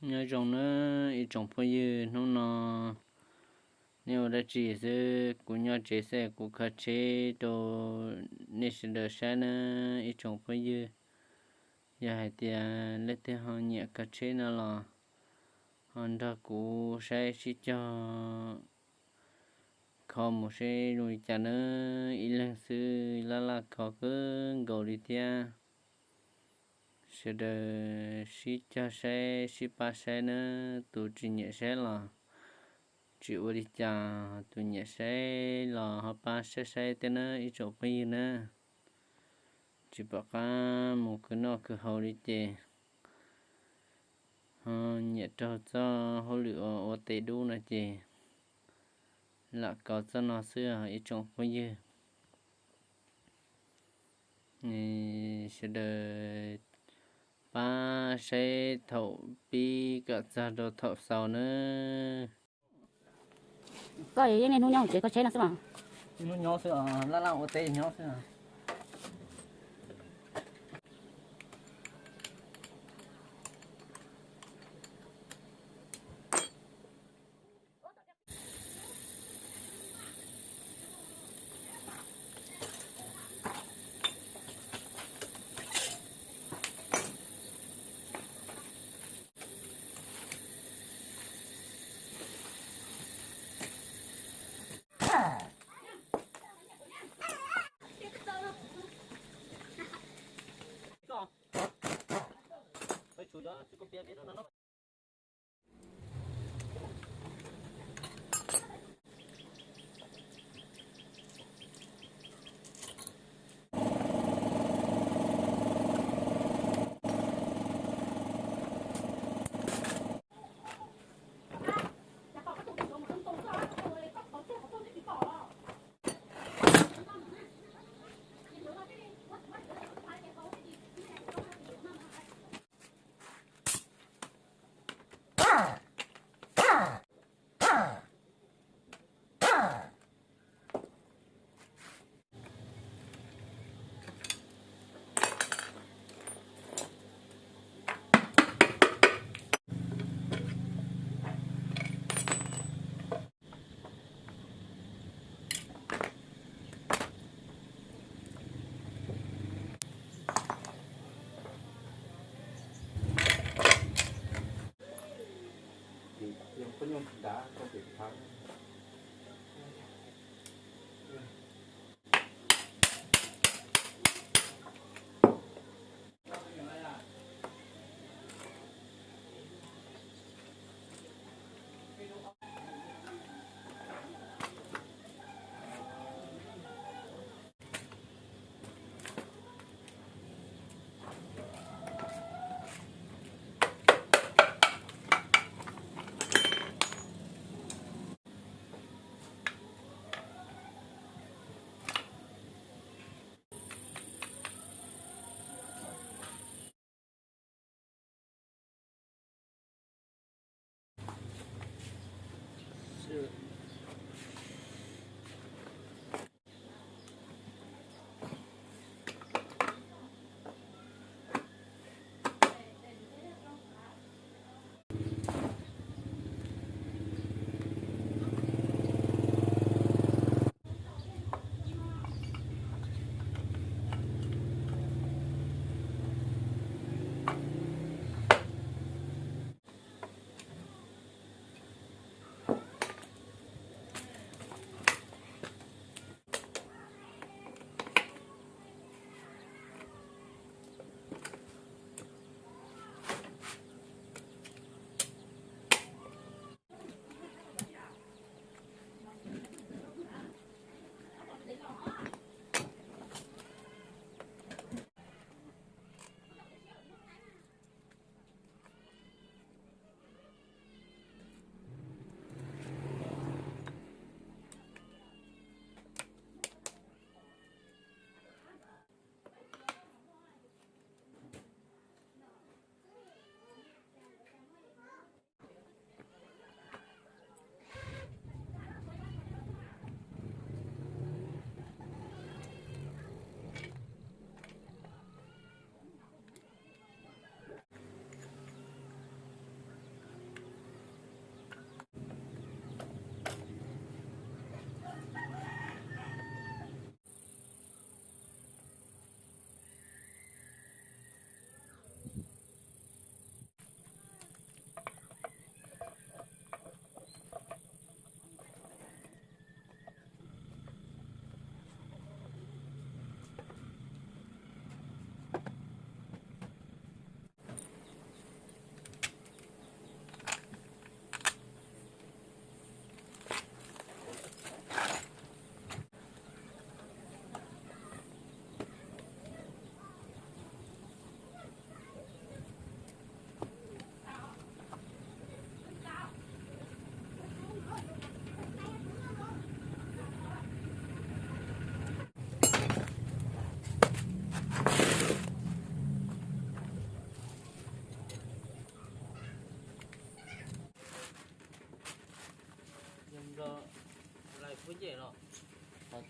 Nyob zoo nawb ib tsoom phooj ywg, hnub no nej ua dab tsi xwb? Kuv nyob tsev xwb, kuv kho tsheb rau nej sawv daws saib nawb ib tsoom phooj ywg. Yog hais tias leej twg ho nyiam kho tsheb no los ho nrog kuv saib sib cog kho mus seb zoo li cas nawb. Ib leeg xwb laj laj kho kawg nkaus li thiab. Sawv daws sib cog saib sib pab saib nawb. Tus tsis nyiam saib los tsis ua li cas, tus nyiam saib los ho pab saib saib thiab nawb ib tsoom phooj ywg nawb. Tsis pom qab mus khwv noj khwv haus li ces ho nyiam raug txoj hauj lwm ua ua tes dub no ces lam kho txoj no xwb os ib tsoom phooj ywg. Sawv daws pab saib thaum pib kom txog rau thaum xaus nawb. Koj yeej niaj hnub nyob hauv tsev kho tsheb no xwb mas? Hnub nyob xwb, laj laj ua teb nyob xwb.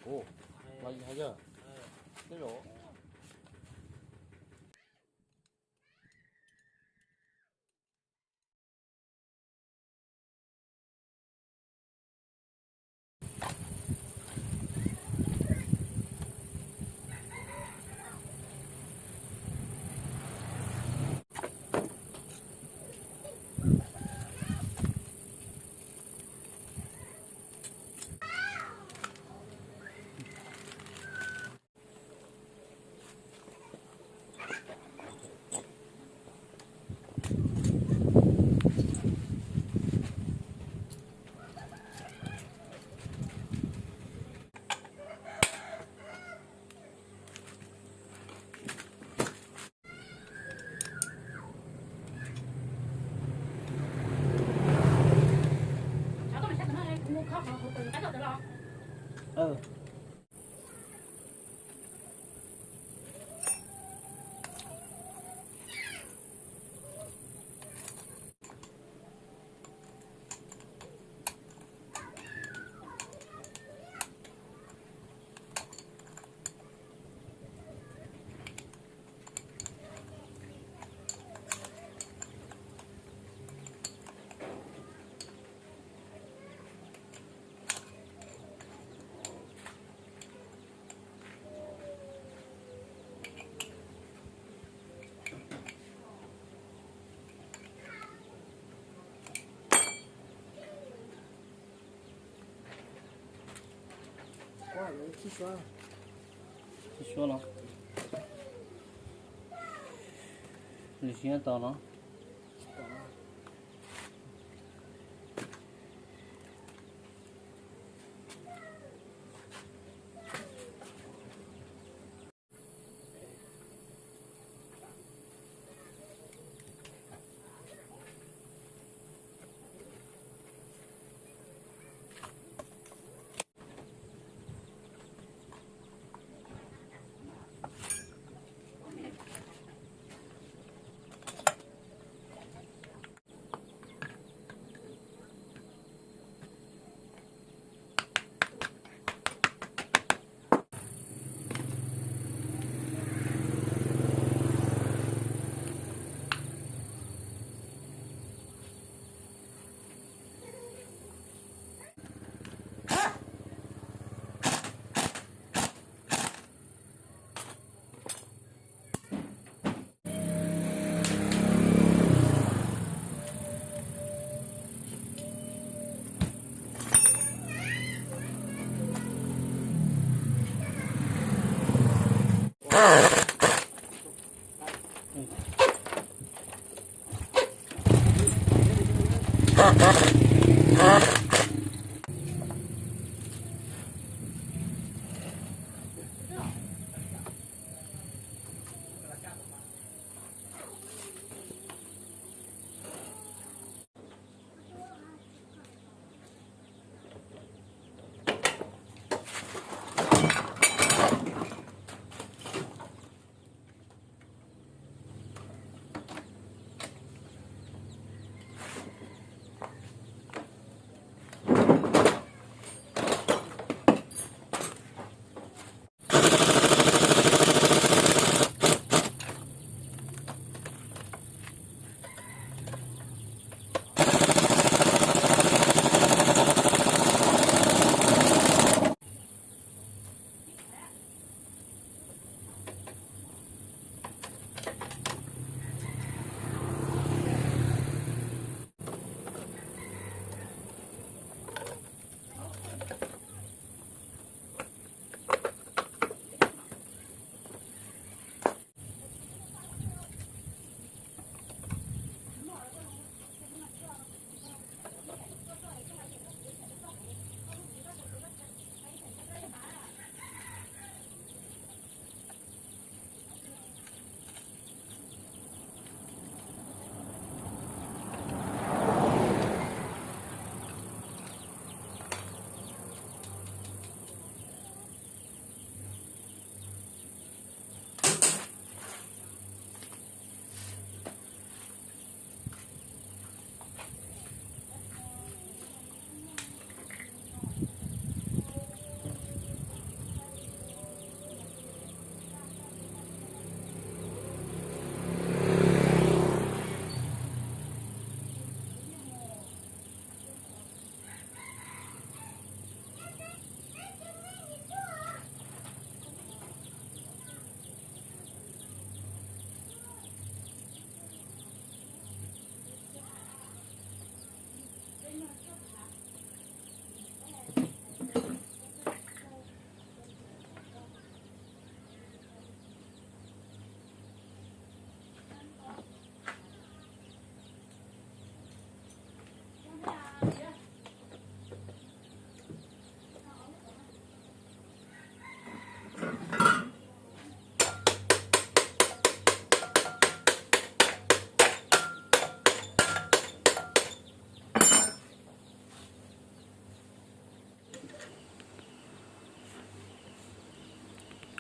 Ua, los yog, yog. Tej zaum Khib suab los? Nws tsis nyob tau no.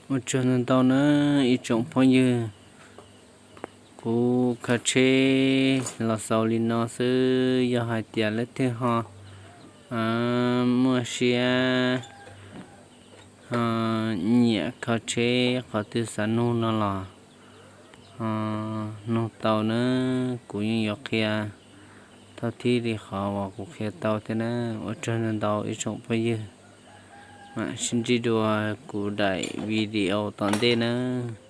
Ua tsaug ntau ntau nawb ib tsoom phooj ywg. Kuv khav tsheb los xaus li no xwb, yog hais tias leej twg ho muaj siab nyiam khav tsheb qhov twg xav nug no los nug tau nawb, kuv yeej yuav qhia tau thib li qhov uas kuv qhia tau thiab nawb. Ua tsaug ntau ntau ib tsoom phooj ywg, mam sib ntsib dua kuv daim video tom ntej nawb.